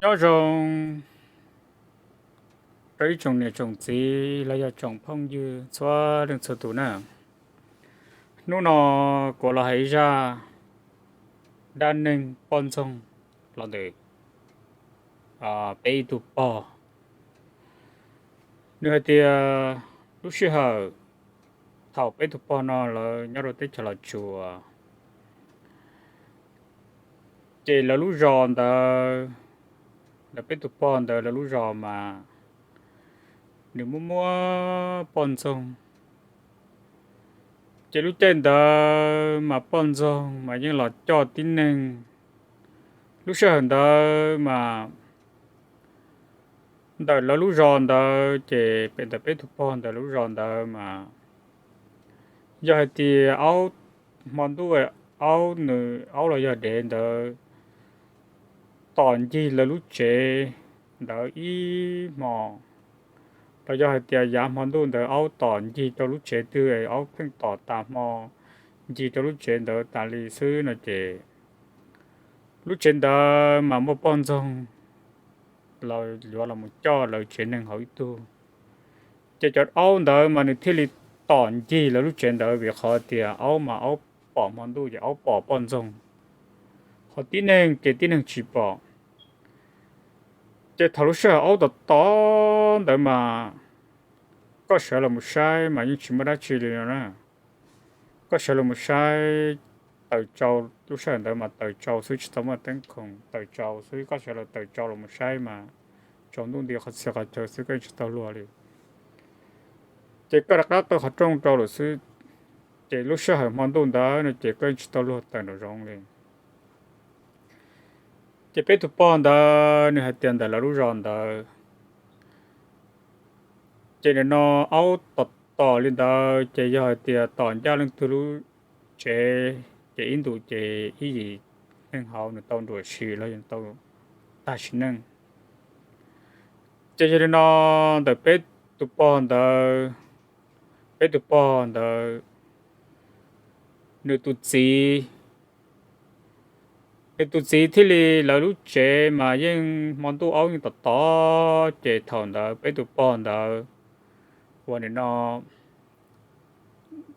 Nyob zoo rau ib tsoom niam tsoom txiv los yog tsoom phooj ywg txhua leej txhua tus na. Hnub no kuv los hais ib zaj dab neeg poj ntxoog los ntawm peb ib tug pog. Nws hais tias lub sij hawm thaum peb tug pog no lawv nyob rau teb chaws Los Tsuas, ces lawv lub zos ntawd, lawv peb tus pog ntawd lawv lub zos mas nws muaj muaj poj ntxoog. Ces lub caij ntawd mas poj ntxoog mas yeej los coj tib neeg. Lub sij hawm ntawd mas ntawm lawv lub zos ntawd ces pem ntawm peb tus pog ntawd lub zos ntawd mas yog hais tias aub, hmo ntuj aub nws aub los yog dev ntawd tom ncig lawv lub tsev ntawd ib hmo, los yog hais tias yav hmo ntuj ntawd aub tom ncig rau lub tsev twg, aub pheej tom tas hmo ncig rau lub tsev ntawd tas li xwb no ces lub tsev ntawd mas muaj poj ntxoog los yuav los mus coj lawv tsev neeg hauv ib tug. Ces cov aub ntawd mas nws thiaj li tom ncig lawv lub tsev ntawd vim qhov tias aub mas aub pom hmo ntuj ces aub pom poj ntxoog, ho tib neeg ces tib neeg tsis pom. Ces thaum lub sij hawm aub tom tom ntawd mas koj sawv los mus saib mas yeej tsis muaj dab tsi li no na. Koj sawv los mus saib, taws tsau, lub sij hawm ntawd mas taws tsau xwb tsis tau muaj teeb khoom, taws tsau xwb, koj sawv los taws tsau los mus saib mas tsaus ntuj nti qhov txhia qhov chaw xwb koj yeej tsis tau luag li. Ces koj rov qab taw qhov rooj rau lawm xwb, ces lub sij hawm hmo ntuj ntawd no ces koj yeej tsis tau luag tawm nraum zoov li. Ces peb tus pog ntawd nws hais tias ntawm lawv lub zos ntawd ces nim no aub tom tom li ntawd ces yog hais tias tom ncaj leej twg lub tsev ces ib ntus ces ib yim neeg hauv nws tau nruam sim los yog tau tag sim neej. Ces yog li no ntawm peb tus pog ntawd, peb tus pog ntawd nws tus txiv, nws tus txiv thiaj li, lawv lub tsev mas yeej hmo ntuj aub yeej tom tom, ces thaum ntawd peb tus pog ntawd, uas nim no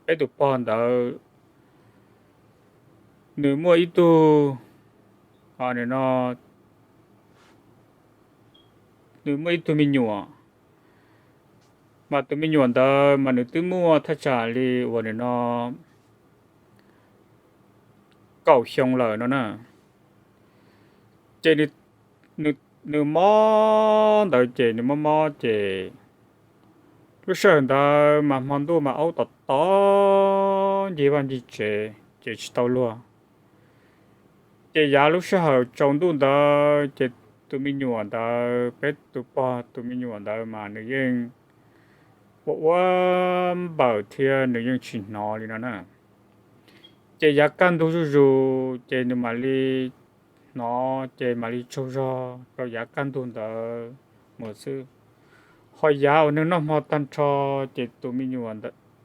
peb tus pog ntawd nws muaj ib tug, nim no nws muaj ib tug me nyuam, mas tus me nyuam ntawd mas nws twb muaj thaj tsam li uas nim no kaum xyoo lawm no na. Ces nws mob ntawd ces nws mob mob ces lub sij hawm ntawd mas hmo ntuj mas aub tom tom ncig vaj ncig tsev ces tsis tau luag. Ces yav lub sij hawm tsaus ntuj ntawd ces tus me nyuam ntawd, peb tus pog tus me nyuam ntawd mas nws yeej ua ua npawm thiab nws yeej tsis hnov li no na. Ces yav kaj ntug zuj zus ces nws mam li hnov ces mam li tsaug zog rau yav kaj ntug ntawd mus xwb. Ho yav uas nws noj hmo tag nrho ces tus me nyuam,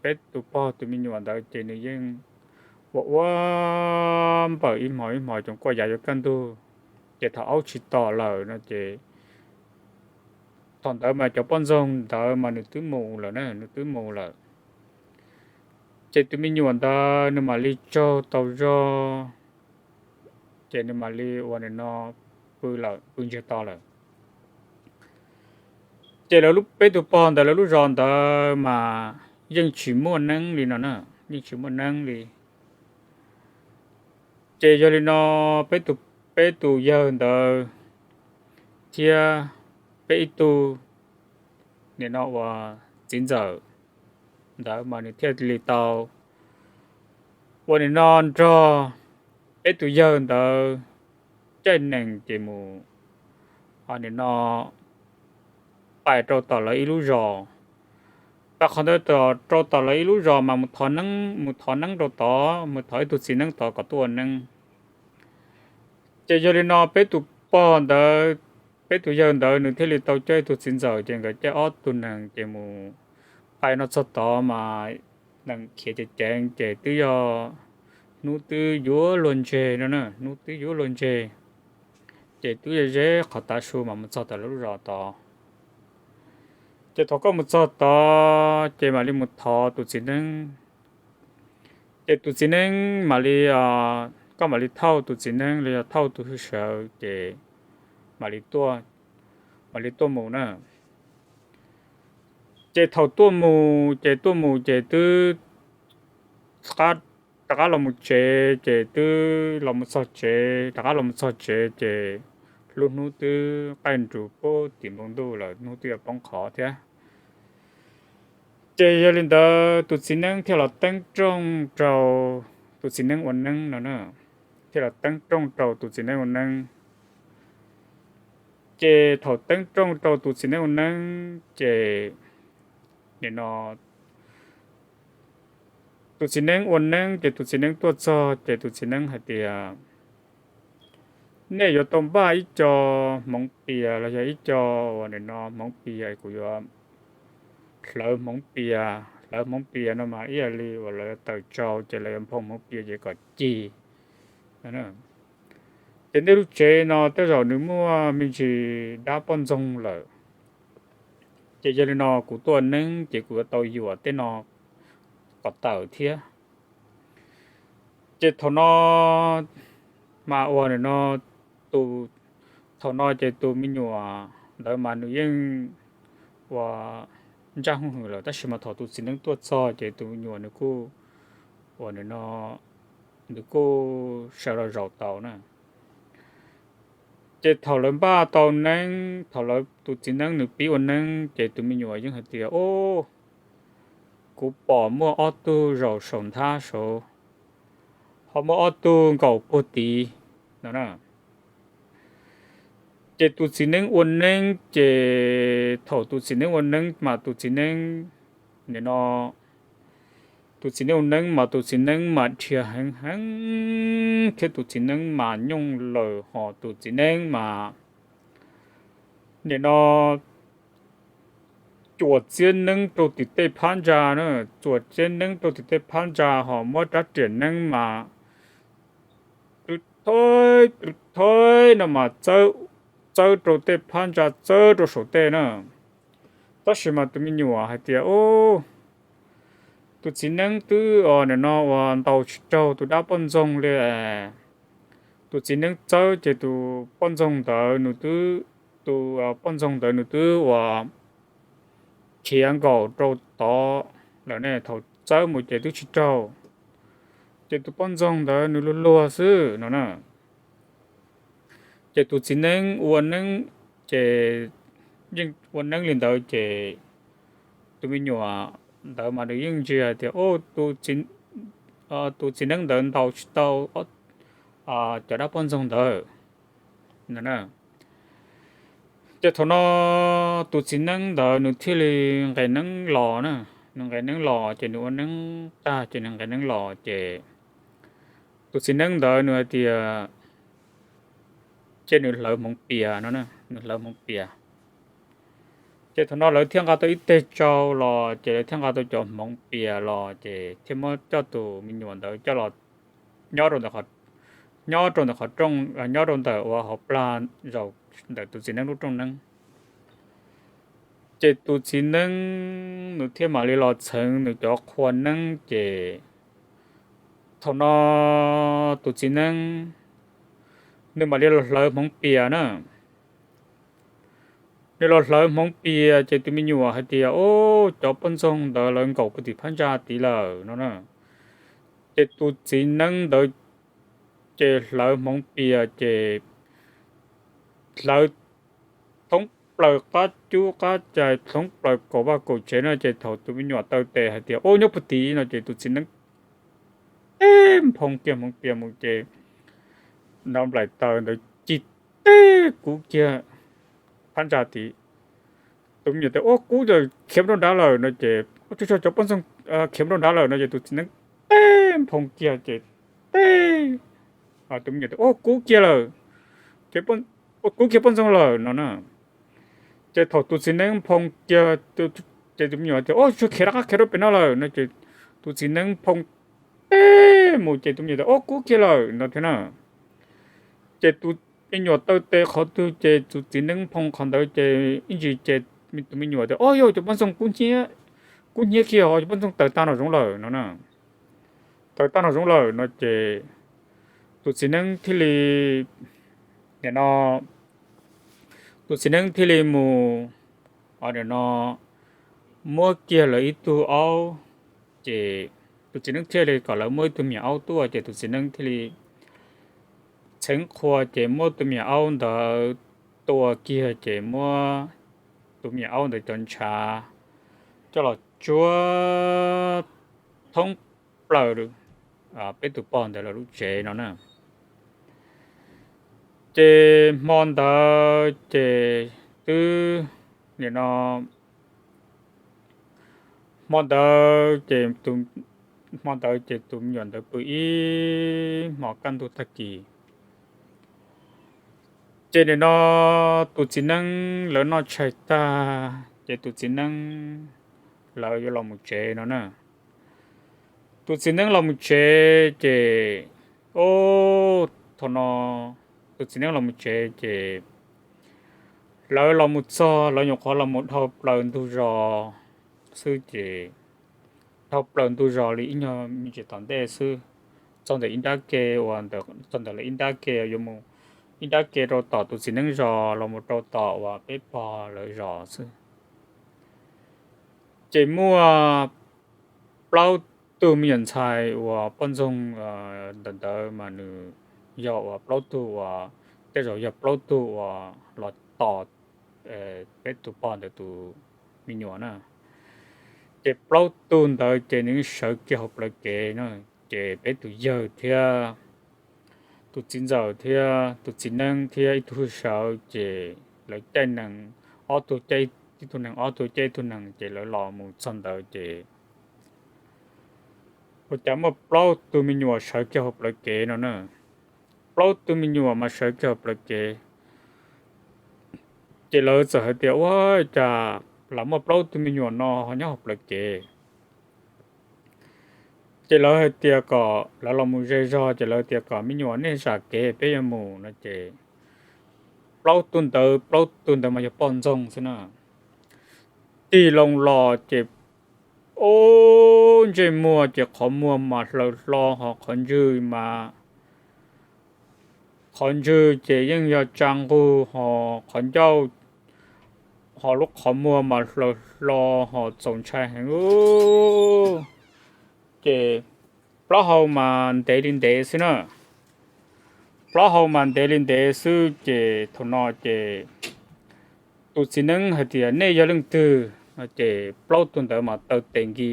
peb tus pog tus me nyuam ntawd ces nws yeej ua ua npawm ib hmos ib hmos ces kuj yav yuav kaj ntug. Ces thaum aub tsis tom lawm no ces thaum ntawd mas cov poj ntxoog ntawd mas nws twb mus lawm na, nws twb mus lawm. Ces tus me nyuam ntawd nws mam li tsaug tau zog, ces nws mam li ua nim no pw lawm, pw ntsiag to lawm. Ces lawv peb tus pog ntawd lawv lub zos ntawd mas yeej tsis muaj neeb li no na, yeej tsis muaj neeb li. Ces yog li no peb tus, peb tus yawg ntawd thiab peb ib tug nim no uas txiv ntxawm ntawd mas nws thiaj li tau ua nim no nrog peb tus yawg ntawd caij nees ces mus nim no pais rau tom lawv ib lub zos. Pais qhov ntawd rau tom lawv ib lub zos mas mus thov neeb, mus thov neeb rau tod, mus thov ib tug txiv neeb tod kom tuaj ua neeb. Ces yog li no peb tus pog ntawd, peb tus yawg ntawd nws thiaj li tau coj ib tug txiv ntxawm ces nkawd caij ob tug nees ces mus pais no txog tod mas nees khiav ceev ceev ces twb yog hnub twb yuav luag ntseg no na, hnub twb yuav luag ntseg. Ces twb ze ze qhov tav su mas mus txog tom lawv lub zos tod. Ces thaum koj mus txog tod ces mam li mus thov tus txiv neeb. Ces tus txiv neeb mam li, koj mam li thauj tus txiv neeb los yog thauj tus hwj sawv ces mam li tuaj, mam li tuaj mus na. Ces thaum tuaj mus ces tuaj mus ces twb rov qab los mus tsev, ces twb los mus txog tsev, rov qab los mus txog tsev ces lub hnub twb qaij nrus pub tim npoo ntuj lawm, hnub twb yuav poob qho thiab. Ces yog li ntawd tus txiv neeb thiaj los teeb rooj rau tus txiv neeb ua neeb no na, thiaj los teeb rooj rau tus txiv neeb ua neeb. Ces thaum teeb rooj rau tus txiv neeb ua neeb ces nim no tus txiv neeb ua neeb ces tus txiv neeb tuaj txog ces tus txiv neeb hais tias, nej yuav tau npaj ib co hmoov pias los yog ib co uas nim no hmoov pias, kuv yuav hlawv hmoov pias. Hlawv hmoov pias no mas ib yam li uas lawv yuav tawm tsau ces lawv yuav nphoo hmoov pias ces kom cig. Ces nej lub tsev no tej zaum nws muaj me ntsis dab poj ntxoog lawm, ces yog li no kuv tuaj neeb ces kuv yuav tau yuam tej no kom tawm thiab. Ces thaum no mas uas nim no tus, thaum no ces tus me nyuam ntawd mas nws yeej ua ntsaj hwj hwm lawm, tab sis mas thaum tus txiv neeb tuaj txog ces tus me nyuam nws kuj uas nim no nws kuj sawv los zaum tau na. Ces thaum lawv npaj tau neeb, thaum lawv tus txiv neeb nws pib ua neeb ces tus me nyuam yeej hais tias, o, kuv pom muaj ob tug zaum saum nthab saud, ho muaj ob tug nkaum puag tid no na. Ces tus txiv neeb ua neeb ces thaum tus txiv neeb ua neeb mas tus txiv neeb, nim no tus txiv neeb ua neeb mas tus txiv neeb mas dhia heev heev thiab tus txiv neeb mas nyooj lawm ho tus txiv neeb mas nim no cuam txiab neeb rau tim tej phab ntsa na, cuam txiab neeb rau tim tej phab ntsa ho muab rab riam neeb mas tw thawj tw thawj no mas txawb rau tej phab ntsa, txawb rau saum tej na. Tab sis mas tus me nyuam hais tias, tus txiv neeb twb nim no uas ntaus tsis raug tus dab poj ntxoog li. Tus txiv neeb txawb ces tus poj ntxoog ntawd nws twb, tus poj ntxoog ntawd nws twb uas khiav nkaum rau tod lawm ne, thaum txawb mus ces twb tsis raug. Ces tus poj ntxoog ntawd nws luag luag xwb no na. Ces tus txiv neeb ua neeb, ces yeej ua neeb li ntawd ces tus me nyuam ntawd mas nws yeej ntsia tias, tus txiv neeb ntawd ntaus tsis tau cov dab poj ntxoog ntawd. Ces thaum no tus txiv neeb ntawd nws thiaj li nqes neeb los na. Nws nqes neeb los ces nws ua neeb tag ces nws nqes neeb los ces tus txiv neeb ntawd nws hais tias, ces nws hlawv hmoov pias no, nws hlawv hmoov pias. Ces thaum no lawv thiaj nqa tau ib teg tsau los ces lawv thiaj nqa tau cov hmoov pias los ces thiaj muab coj tus me nyuam ntawd coj los nyob rau ntawm qhov rooj, nyob rau ntawm uas hauv plag zaum ntawm tus txiv neeb lub rooj neeb. Ces tus txiv neeb nws thiaj mam li los txheev nws cov qhua neeb ces thaum no tus txiv neeb nws mam li los hlawv hmoov pias na. Nws los hlawv hmoov pias ces tus me nyuam hais tias, o, cov poj ntxoog ntawd lawv nkaum puag tim phab ntsa tid lawm no na. Ces tus txiv neeb ntawd ces hlawv hmoov pias ces hlawv thoob plaws qab cub qab cais, thoob plaws kaum vaj kaum tsev no ces thaum tus me nyuam taw tes hais tias, o, nyob puag tid no ces tus txiv neeb teb nphoo kiag hmoov pias mus ces nplaim taws ntawd cig teb kub kiag phab ntsa tid. Tus me nyuam tias, o, kub lawm, khiav rau nrad lawm no ces, o, cov poj ntxoog khiav rau nrad lawm no ces tus txiv neeb teb nphoo kiag ces teb, tus me nyuam tias, o, kub kiag lawm, kub kiag poj ntxoog lawm no na. Ces thaum tus txiv neeb nphoo kiag ces tus me nyuam tias, o, tsuas khiav rov qab khiav rau pem no lawm no ces tus txiv neeb nphoo teb mus ces tus me nyuam tias, o, kub kiag lawm no thiab na. Ces tus me nyuam taw tes qhov twg ces tus txiv neeb nphoo qhov ntawd ces ib ntsis ces tus me nyuam tias, Au, yog cov poj ntxoog kub hnyiab kiag, cov poj ntxoog tawm tag nram zoov lawm no na. Tawm tag nram zoov lawm no ces tus txiv neeb thiaj li, nim no, tus txiv neeb thiaj li mus, nim no, muab kiag lawv ib tug aub, ces tus txiv neeb thiaj li kom lawv muab ib tug me nyuam aub tuaj ces tus txiv neeb thiaj li txheev qhua ces muab tus me nyuam aub ntawd tua kiag ces muab tus me nyuam aub ntawd cov ntshav coj los tsuab thoob plaws peb tus pog ntawd lawv lub tsev no na. Ces hmo ntawd ces twb, nim no, hmo ntawd ces, hmo ntawd ces tus me nyuam ntawd pw ib hmo kaj ntug tag kis. Ces nim no tus txiv neeb lawv noj tshais tag ces tus txiv neeb lawv yuav los mus tsev no na. Tus txiv neeb los mus tsev ces, o, thaum no tus txiv neeb los mus tsev ces lawv los mus txog, lawv nyuam qhuav los mus dhau plaws ntug zos xwb ces, dhau plaws ntug zos li ib nyuag me ntsis tom ntej xwb, txog ntawm ib nrab ke uas, txog ntawm lawv ib nrab ke yuav mus, ib nrab ke rau tom tus txiv neeb zos los mus rau tom uas peb pog lawv zos xwb. Ces muaj plaub tug me nyuam ntxhais uas poj ntxoog ntawm ntawd mas nws yog uas plaub tug uas, tej zaum yog plaub tug uas los tos peb tus pog ntawd tus me nyuam na. Ces plaub tug ntawd ces nws sawv kiag hauv plawv kev na, ces peb tus yawg thiab tus txiv ntxawm thiab tus txiv neeb thiab ib tug hwj sawv ces lawv caij nees, ob tug caij ib tug nees, ob tug caij ib tug nees ces lawv los mus txog ntawd ces ua cas muaj plaub tug me nyuam sawv kiag hauv plawv kev no na. Plaub tug me nyuam mas sawv kiag hauv plawv kev. Ces lawv txawm hais tias, Ua cas lam muaj plaub tug me nyuam no ho nyob hauv plawv kev? Ces lawv hais tias kom lawv los mus ze zog, ces lawv tias kom me nyuam nej zam kev peb yuav mus no ces plaub tug ntawd, plaub tug ntawd mas yog poj ntxoog xwb na. Tig loo los ces, o, ntsej muag ces qhov muag mas hlaws hlo ho qhov ntswg mas, qhov ntswg ces yeej yog tsa nqug ho qhov ncauj ho lub qhov muag mas hlaws hlo ho txaus ntshai heev. Ces plaub hau mas ntev li ntev xwb na. Plaub hau mas ntev li ntev xwb ces thaum no ces tus txiv neeb hais tias, Nej yog leej twg? Ces plaub tug ntawd mas taw tes nki,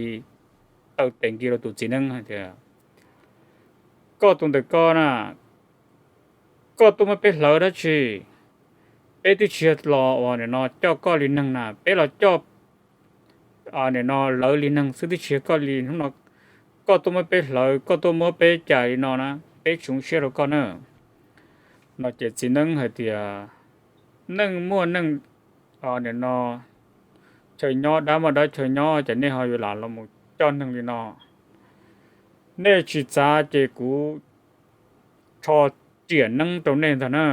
taw tes nki rau tus txiv neeb hais tias, Koj tus ntawm koj na, koj tuaj muab peb hlawv dab tsi? Peb twb tsis yog los uas nim no coj koj li neeg na, peb los coj, nim no lawv li neeg xwb, twb tsis yog koj li. Hnub no koj tuaj muab peb hlawv, koj tuaj muab peb cais li no na, peb tsis zoo siab rau koj na. No ces txiv neeb hais tias, Neej muaj neej, nim no chaw nyob, dab muaj dab chaw nyob, ces nej ho yuav lam los mus coj neeg li no? Nej tsis txav ces kuv rho riam neeb rau nej ntag na.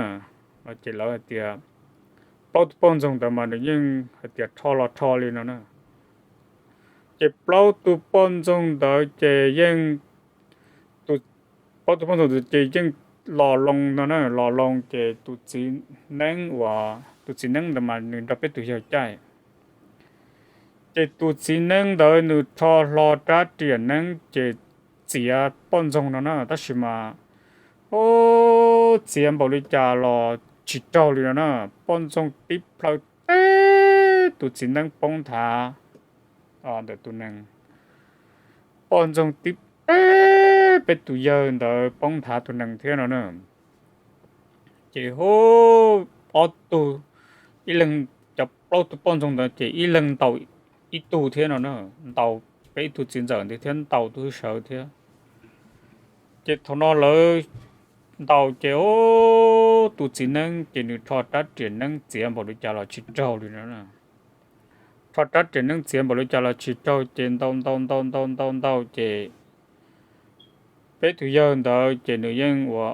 No ces lawv hais tias, plaub tug poj ntxoog ntawd mas nws yeej hais tias rho los rho li no na. Ces plaub tug poj ntxoog ntawd ces yeej, plaub tug poj ntxoog ntawd ces yeej los loo no na, los loo ces tus txiv neeb uas, tus txiv neeb ntawd mas nws nrog peb tus yawg caij. Ces tus txiv neeb ntawd nws rho hlo rab riam neeb ces txiav poj ntxoog no na, tab sis mas, o, txiav npaum li cas los tsis raug li no na. Poj ntxoog tib plhaw teb, tus txiv neeb poob nthav ntawm tus nees. Poj ntxoog tib teb, peb tus yawg ntawd poob nthav tus nees thiab no na. Ces hu, ob tug, ib leeg, cov plaub tug poj ntxoog ntawd ces ib leeg ntaus ib tug thiab no na, ntaus peb ib tug txiv ntxawm ntawd thiab ntaus tus hwj sawv thiab. Ces thaum no lawv ntaus ces, o, tus txiv neeb ces nws rho rab riam neeb txiav npaum li cas los tsis raug li no na. Rho rab riam neeb txiav npaum li cas los tsis raug ces ntaus ntaus ntaus ntaus ntaus ntaus ces peb tus yawg ntawd ces nws yeej ua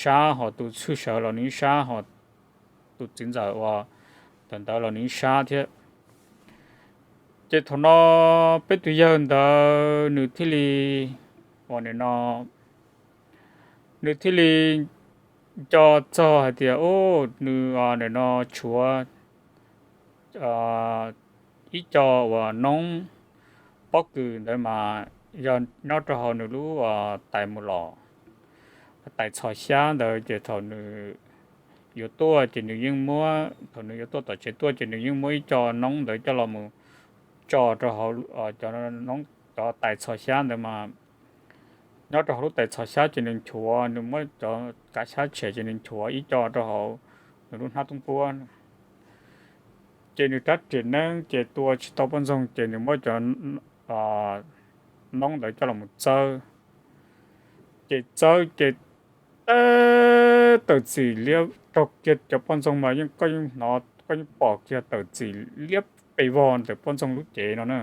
sab, ho tus txhwj sawv los nws ib sab, ho tus txiv ntxawm uas ntawm ntawd los nws ib sab thiab. Ces thaum no peb tus yawg ntawd nws thiaj li, uas nim no, nws thiaj li nco txog hais tias, u, nws nim no tshuav ib co uas noob pob kws ntawd mas yog nyob rau hauv nws lub tais mus los, tais txhos xyab ntawd, ces thaum nws yuav tuaj ces nws yeej muab, thaum nws yuav tuaj tom tsev tuaj ces nws yeej muab ib co noob ntawd coj los mus tso rau hauv cov, cov tais txhos xyab ntawd mas nyob rau hauv lub tais txhos xyab ces nws nchuav, nws muab cov kav xyab tshem ces nws nchuav ib co rau hauv nws lub hnab tooj puab. Ces nws rab riam neeb ces tua tsis tau poj ntxoog ces nws muab cov noob ntawd coj los mus txawb. Ces txawb ces tawm txim liab raug kiag cov poj ntxoog mas yeej, koj yeej hnov, koj yeej pom kiag tawm txim liab pes vog ntawm poj ntxoog lub cev no na.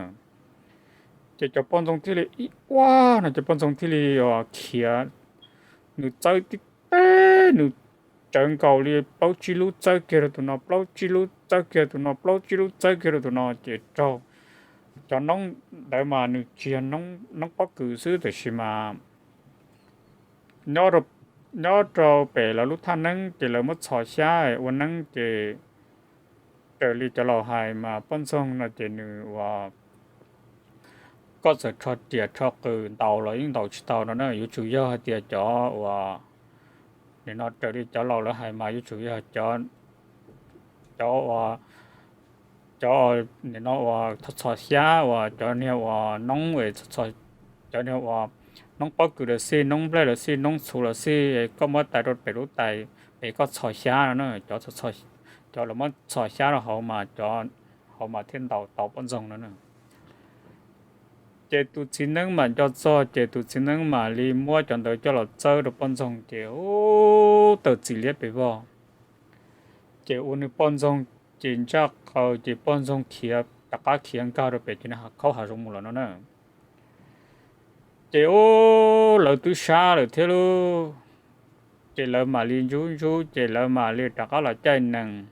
Ces cov poj ntxoog thiaj li ib uab no, cov poj ntxoog thiaj li khiav, nws txawb tib teg, nws tsawv nkaus li plaub tsib lub txawb kiag rau tus no, plaub tsib lub txawb kiag rau tus no, plaub tsib lub txawb kiag rau tus no, ces raug cov noob ntawd mas nws tsis yog noob pob kws xwb, tab sis mas nyob rau pem lawv lub thaj neeb ces lawv muab txhos xyab ua neeb ces raws li cov laus hais mas poj ntxoog no ces nws uas koj txawm rho riam rho qws ntaus los yeej ntaus tsis tau no na. Yuav tsum yog hais tias cov uas, nim no raws li cov laus lawv hais mas yuav tsum yog cov, cov uas, cov nim no uas txhos xyab uas cov niag uas noob, cov niag uas noob pob kws los xij, noob nplej los xij, noob txhuv los xij, koj muab tais rau pem lub tais, pem koj txhos xyab no na, cov, cov lawv muab txhos xyab rau hauv mas, hauv mas thiaj ntaus tau poj ntxoog no na. Ces tus txiv neeb mam nco txog ces tus txiv neeb mam li muab cov ntawd coj los txawb rau poj ntxoog ces ub tawm txim liab pes vog. Ces ua nws poj ntxoog ces ntsaj qau ces poj ntxoog khiav rov qab khiav nkag rau pem ces nws khaub hav zoov mus lawm no na. Ces ub lawv twb sab lawm thiab lauj, ces lawv mam li ntsub ntsub ces lawv mam li rov qab los caij nees.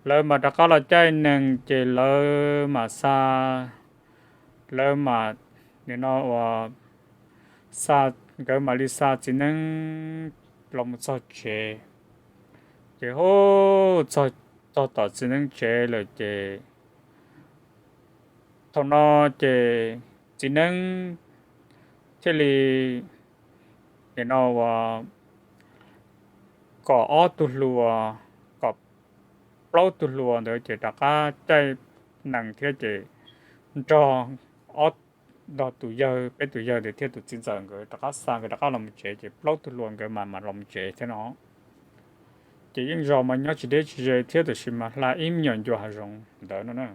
Lawv mam rov qab los caij nees ces lawv mam xa, lawv mam, nim no uas xa, nkawd mam li xa txiv neeb los mus txog tsev. Ces hu, txog tom txiv neeb tsev lawm ces thaum no ces txiv neeb thiaj li, nim no uas kom ob tug hluas, kom plaub tug hluas ntawd ces rov qab caij nees thiab ces nrog ob, nrog tus yawg, peb tus yawg ntawd thiab tus txiv ntxawm nkawd rov qab xa nkawd rov qab los mus tsev ces plaub tug hluas nkawd mas mam los mus tsev thiab no. Ces yeej zos mas nyob tsis deb tsis ze thiab tab sis mas hla ib me nyuam ncua hav zoov ntawd no na.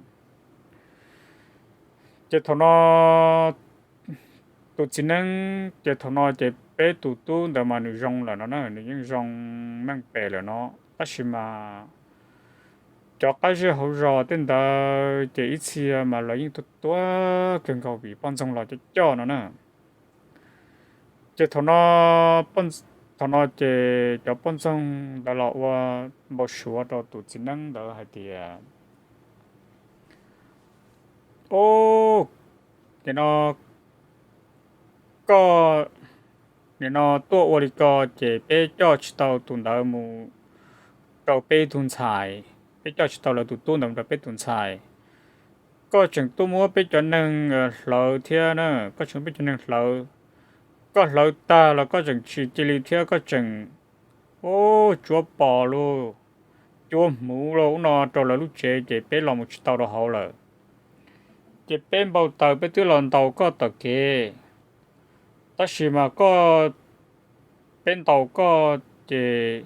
Ces thaum no tus txiv neeb ces thaum no ces peb tus tub ntawd mas nws zoo lawm no na, nws yeej zoo meej pem lawm no, tab sis mas cov qab zej hauv zos tej ntawd ces ib txhia mas lawv yeej tuag tuag kawg nkaus vim poj ntxoog los coj coj no na. Ces thaum no, thaum no ces cov poj ntxoog ntawd los ua npau suav rau tus txiv neeb ntawd hais tias, o, nim no koj, nim no tuaj ua li ko ces peb coj tsis tau tus ntawd mus rau peb tus ntxhais, peb coj tsis tau lawv tus tub ntawd mus rau peb tus ntxhais. Koj tseem tuaj muab peb cov neeg hlawv thiab na, koj tseem muab peb cov neeg hlawv. Koj hlawv tag los koj tseem tsis cia li thiab koj tseem, u, tsuav pos los, tsuav hmuv los ub no rau lawv lub tsev ces peb los mus tsis tau rau hauv lawm. Ces peb npau taws peb twb los ntaus koj tom kev, tab sis mas koj, peb ntaus koj ces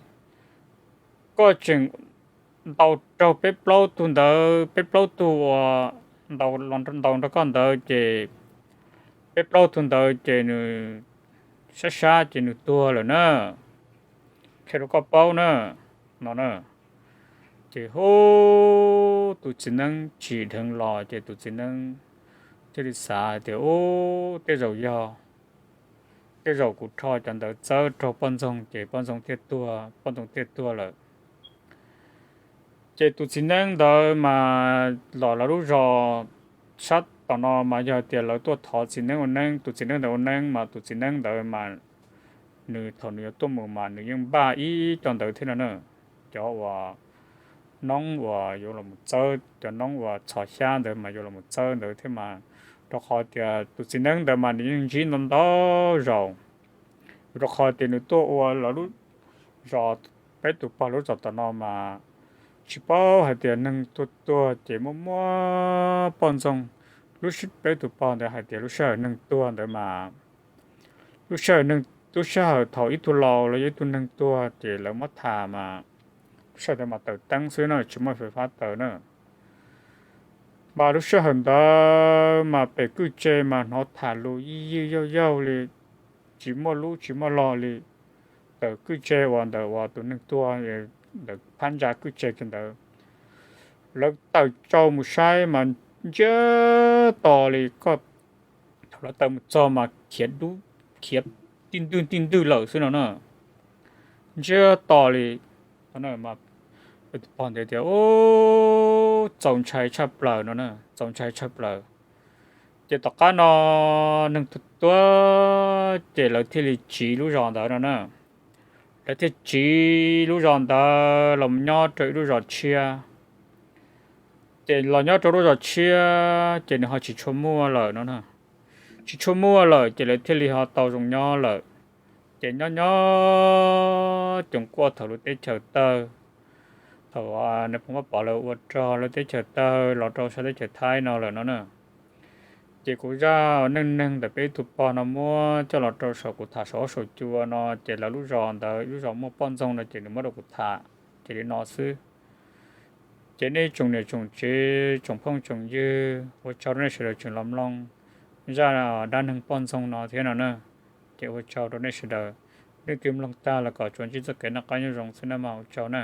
koj tseem ntaus raug peb plaub tug ntawd, peb plaub tug uas ntaus ntaus nrog koj ntawd ces peb plaub tug ntawd ces nws sab sab ces nws tuag lawm na. Qhia rau koj paub na, no na. Ces hu, tus txiv neeb tsim dheev los ces tus txiv neeb thiaj li xav hais tias, u, tej zaum yog Tej zaum kuv rho cov ntawd txawb raug poj ntxoog ces poj ntxoog thiaj tuag, poj ntxoog thiaj tuag lawm. Ces tus txiv neeb ntawd mas los lawv lub zos sab tom no mas yog tias lawv tuaj thov txiv neeb ua neeb, tus txiv neeb ntawd ua neeb mas tus txiv neeb ntawd mas nws thaum nws yuav tuaj mus mas nws yeej npaj ib co ntawd thiab no na. Cov uas noob uas yuav los txawb, cov noob uas txhos xyab ntawd mas yuav los txawb ntawd thiab mas, rau qhov tias tus txiv neeb ntawd mas nws yeej ntsib ntau ntau zaus, rau qhov tias nws tuaj ua lawv lub zos, peb tus pog lub zos tom no mas tsis paub hais tias neeg tuag tuag ces muaj muab poj ntxoog. Lub sij, peb tus pog ntawd hais tias lub sij hawm neeg tuag ntawd mas, lub sij hawm neeg, lub sij hawm thaum ib tug laus los yog ib tug neeg tuag ces lawv muab tham mas, lub sij hawm ntawd mas taws teeb xwb na, tsis muaj fais fab taws na. Mas lub sij hawm ntawd mas pem kwj tse mas hnov tham lus yij yij yaug yaug li, tsis muaj lub tsis muaj lo li. Tawm kwj tse uas ntawm uas tus neeg tuag, ntawm phab ntsa kwj tse kiag ntawd, lawv tawm tsau mus saib mas ntsiag to li. Koj, thaum lawv tawm mus txog mas khiav dub, khiav tij ntwg tij ntwg lawm xwb no na. Ntsiag to li. Pog ntawd tias, Ub, txaus ntshai tshaj plaws no na, txaus ntshai tshaj plaws. Ces tom qab no neeg tuag tuag ces lawv thiaj li tsiv lub zos ntawd no na. Lawv thiaj tsiv lub zos ntawd los nyob rau ib lub zos tshiab. Ces los nyob rau lub zos tshiab ces nws ho tsis tshua muaj lawm no na. Tsis tshua muaj lawm ces lawv thiaj li ho tau zoo nyob lawm. Ces nyob nyob coom kuaj thaum lub teb chaws tawg, thaum Nais Phoo Vaj Pov lawv ua rog lub teb chaws tawg los rau sab teb chaws Thaib no lawm no na. Ces kuv zaj neej neeg ntawm peb tus pog no muab coj los rau saum kuv tham saum huab saum cua no ces lawv lub zos ntawd, lub zos muaj poj ntxoog no ces nws muab rau kuv tham ces li no xwb. Ces nej tsoom niam tsoom txiv tsoom phooj tsoom ywg, ua tsaug rau nej sawv daws tseem los mloog zaj dab neeg poj ntxoog no thiab no na. Ces ua tsaug rau nej sawv daws, leej twg mloog tag los kom tsuas ntsib txoj kev noj qab nyob zoo xwb na mas ua tsaug na.